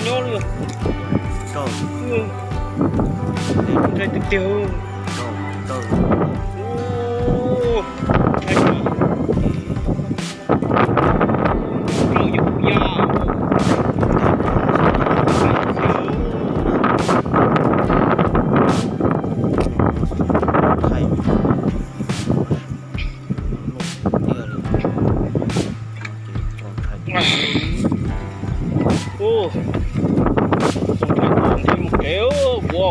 Nyob li. Ntshai tiag tiag. Mus kev ua.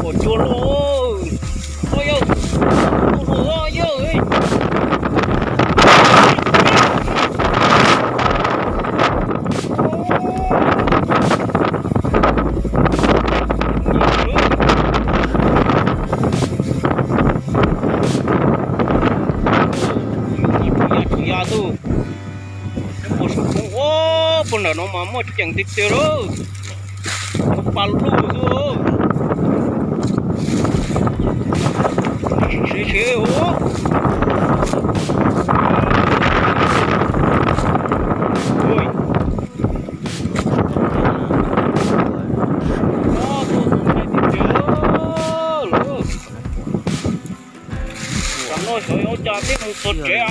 Ua cua lauj. Ua yau. Ua yau. Tus yaj tus yaj tus. Ua saum poob, ua puag nram no mas muaj ceem tiag tiag lauj. Tus pa luj xwb. Siv siv ua. Tam no xyov yuav ua cas thiaj mus txog tsev a.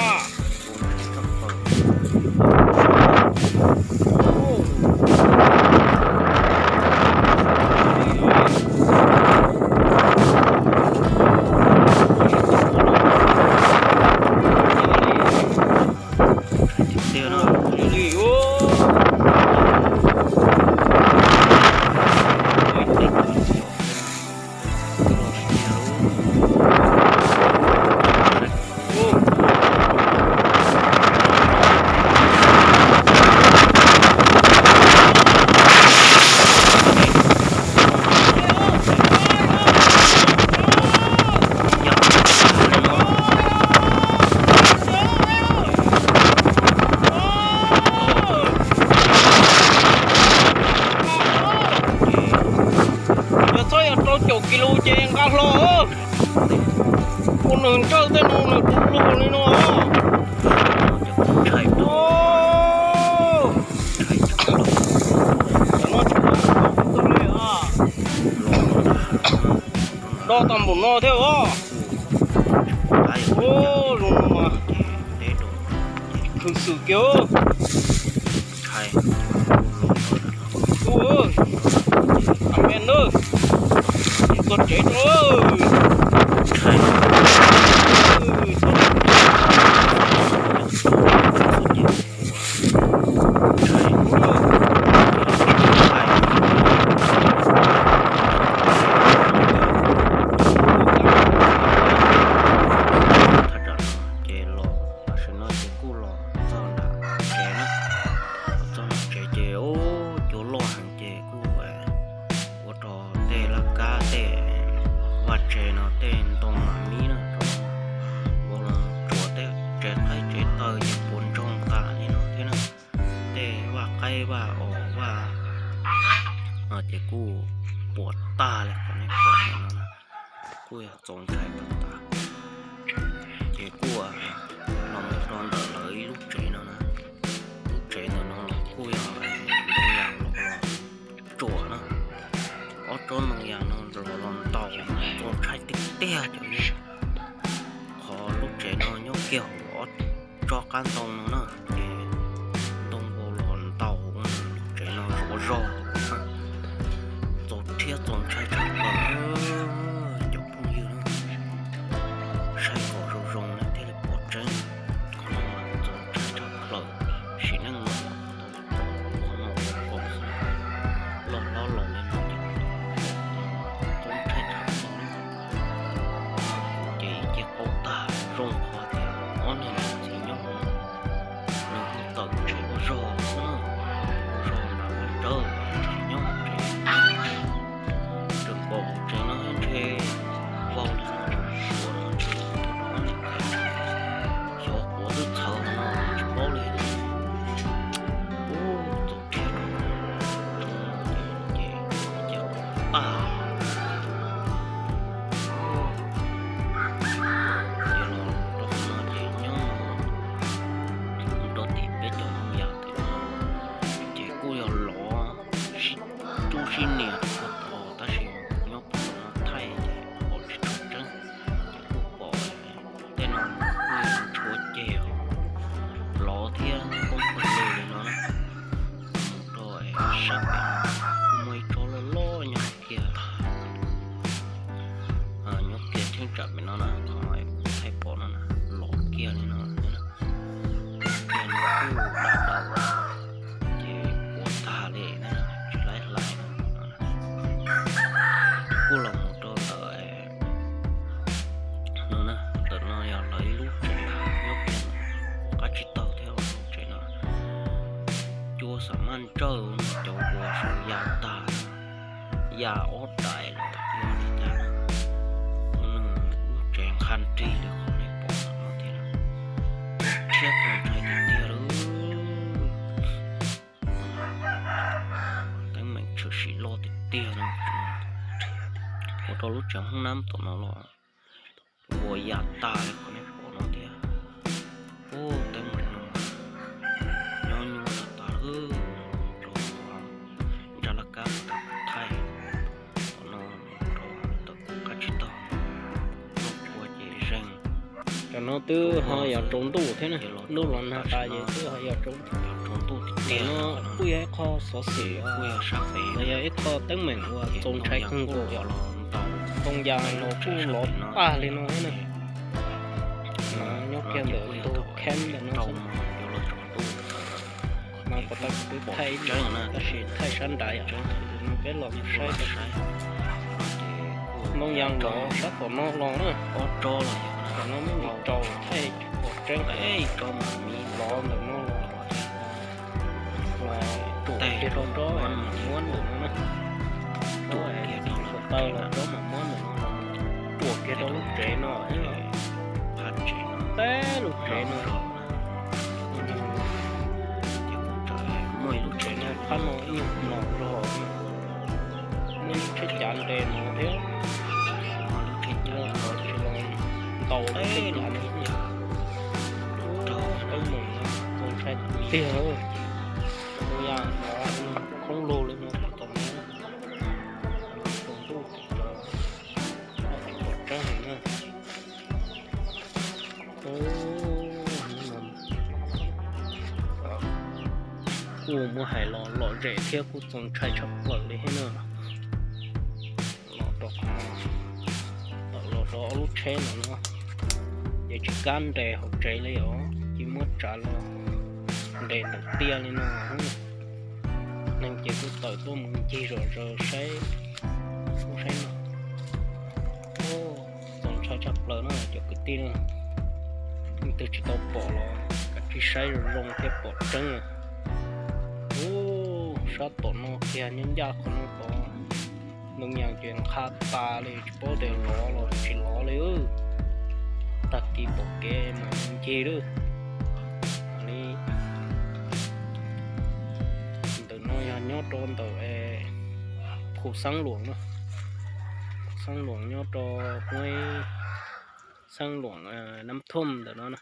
Yog txhob yog rau caum kis lus ces nqa hlo. Ua nws ntsawj tej no nws tu lug li no. Do tag npaum no thiab os. Zoo no mas khwv xwm kiag. Kuv, a me na, txog tsev rau. Ces los tam sim no ces kuj los txog nram tsev na. Los txog nram tsev ces ub, cua loj heev ces kuj ua rau tej laj kab tej vaj tsev no tej ntoo mam mib na, ua los tsuav tej tsev qaib tsev taw ces puas ntsoog tas li no thiab na. Tej vaj qaib vaj os vaj no ces kuj puas tag li qhov nej pom no na, kuj yog txaus ntshai tag tas. Ces kuj los mus rau ntawm lawv ib lub tsev no na, lub tsev ntawm no los kuj yog ntoo yas los tsuam na, ob tsob ntoo yas no los los ntaus, txaus ntshai tiag tiag cov. Qhov lub tsev no nyob kiag hauv ob tsob qab ntoo no na, ces ntoo vau los ntaus lub tsev no zuav zog. Txaus thiab txaus ntshai tshaj plaws cov phooj ywg na. Saib kom zoo zoo nej thiaj li pom tseeb. Qhov no mas txaus ntshai tshaj plaws, sim neej no tau pom qhov no kaus xwb, loj hlob los li no ces txaus ntshai tshaj plaws li. Ces ib ce qaug tag, zoo qhov tias ob niag niam txiv nyob hauv no, nws ho tawm tsev ua zog xwb na, ua zog nram vaj tsawb, tsis nyob hauv tsev. Tseem pom hauv tsev no ntshe vau li no, suav no ntshe ob niag kheej, xyov quav twb txhawv hauv no tsis paub li. Ub, txaus thiab rau, rau no ces, ces, ces qaug tag. Cheeb tsam pem no na, qhov thaij pom no na, los kiag li no na. Kiag no kuj dam dam ces ua tag li na, tsis laib hlais na. Kuj los mus rau ntawm no na, ntawm no yog lawv ib lub tsev nyob kiag qab tsib taug thiab lub tsev no. Cua xam maj ntsawj, cov uas saum ya tag, ya ob daim los yog li cas, lub tsev nqha nrig li qhov nej pom no thiab. Tshiab txaus ntshai tiag tiag lawm. Teeb meem tshwm sim loj tiag tiag no. Ua rau lub tsev hoob nab tom no los ua ya tag li qhov nej pom no thiab. Ub, teeb meem no nyob nyuaj tas tas lawm. Rau ntsa laj kab thaij tom no rau ntawm qab tsib taug, noj kua ces zeeg. Cov no twb ho yog tsaus ntuj thiab na, ntuj los nag tas ces twb ho yog tsaus ntuj. Ntawm no kuj yog ib qho xov xwm, kuj yog sab fev, yog ib qho teeb meem uas txaus ntshai kawg nkaus. Ntoo yas los kuj lov paj li no na. Nyob kiag ntawm tus kheeb ntawm no xwb. Mas pom tau kuv twb thaij ib lub, tab sis thaij sab nrad yom. Peb los saib, ntoo yas lov sab tom no los na. Tom no muaj li rau thaij pom tseeb, lov ntawm no los, tuam kiag rau nrob muab ntawm no na. Tuam kiag rau nrob mam muab ntawm no, tuam kiag rau lub tsev no, peb lub tsev no. Muaj ib lub tsev no, phab no ib nyuag no zog, muaj lub tsheb cav nres no thiab. Tsis los ntaus lub tsheb cav no. Teeb meem txaus ntshai tiag. Ntoo yas lov khoob lug li no tom no, tsaus ntuj, tsis pom tseeb heev na. Kuj muaj hais los lom zem thiab kuj txaus ntshai tshaj plaws li thiab na. Los rau qhov, los rau ob lub tsheb no no, ces tsis kam nres hauv tsev li os, cia muab tsav los nres ntawm tiaj li no. Neeg ces kuj tawm tuaj mus ncig zom zaws saib ub saib no. Txaus ntshai tshaj plaws na cov kwv tij na. Leej twg tsis tau pom los kav tsij saib zoo zoo thiaj pom tseeb. Ub, sab tom no kiag nyob ncaj qhov no tod, ntoo yas ces nqha tas li, tsis paub tias lov los tsis lov li. Tag kis pom kev mas ncig lawm. Li ntawm no yog nyob rau ntawm khu Xeeb Luam na. Xeeb Luam nyob rau Huab, Xeeb Luam Nab Thooj ntawm no na.